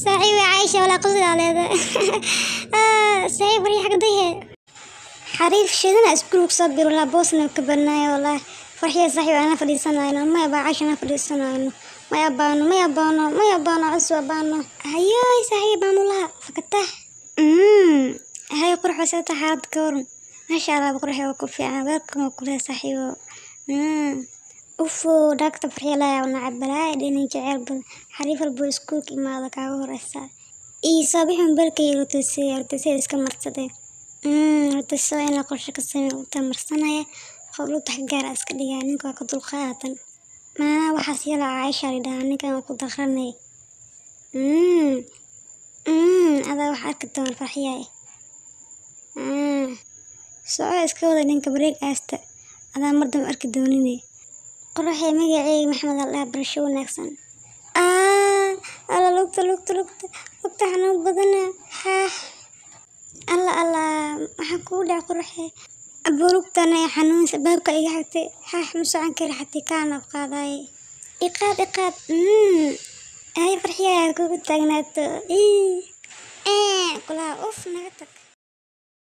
Saaxiib Caaisha walaa qosla leedahay. Saaxiib farxiya xagdahe. Xariif shidana iskuulka soo biro la boosna ka banaayo wallahi. Farxiya saaxiib ana fadhiisanayno, maya baa Caaisha ana fadhiisanayno. Maya baano, maya baano, maya baano, cusub baano. Hayoy saaxiib maamulaha fakatah. Hay qurux wasata xaalad ka waran. Masha Allah qurux waa ku fiican, welcome waa kula saaxiibo. Ufo dhagta farxiya la yaab nacab balaa dhinin jecel badan. Xariif walbo iskuulka imaada kaaga horeysa. Ii soo bixi mobilka rotasay rotasay iska marsaday. Rotasay in la qorshe ka sameeyo u marsanaya. Qowlu tax gaar iska dhigaa ninka waa ka dulqaatan. Maana waxaas yala Caaisha la dhahaa ninkan waa ku daqranay. Adaa wax arki doon farxiya. Soco iska wada ninka break aasta. Adaa mar dambe arki doonine. Qoraxay magacayga Maxamed Allah barasho wanaagsan. Alla lugta lugta lugta lugta xanuun badana. Haa. Alla alla maxaa kugu dhacay qoraxay? Abuu lugtan ay xanuun baabka iga xigtay. Haa, ma socon kari xatii kaana qaaday. Iqaad iqaad. Ay farxiya kugu taagnaato. Ii. Kula uf naga tag.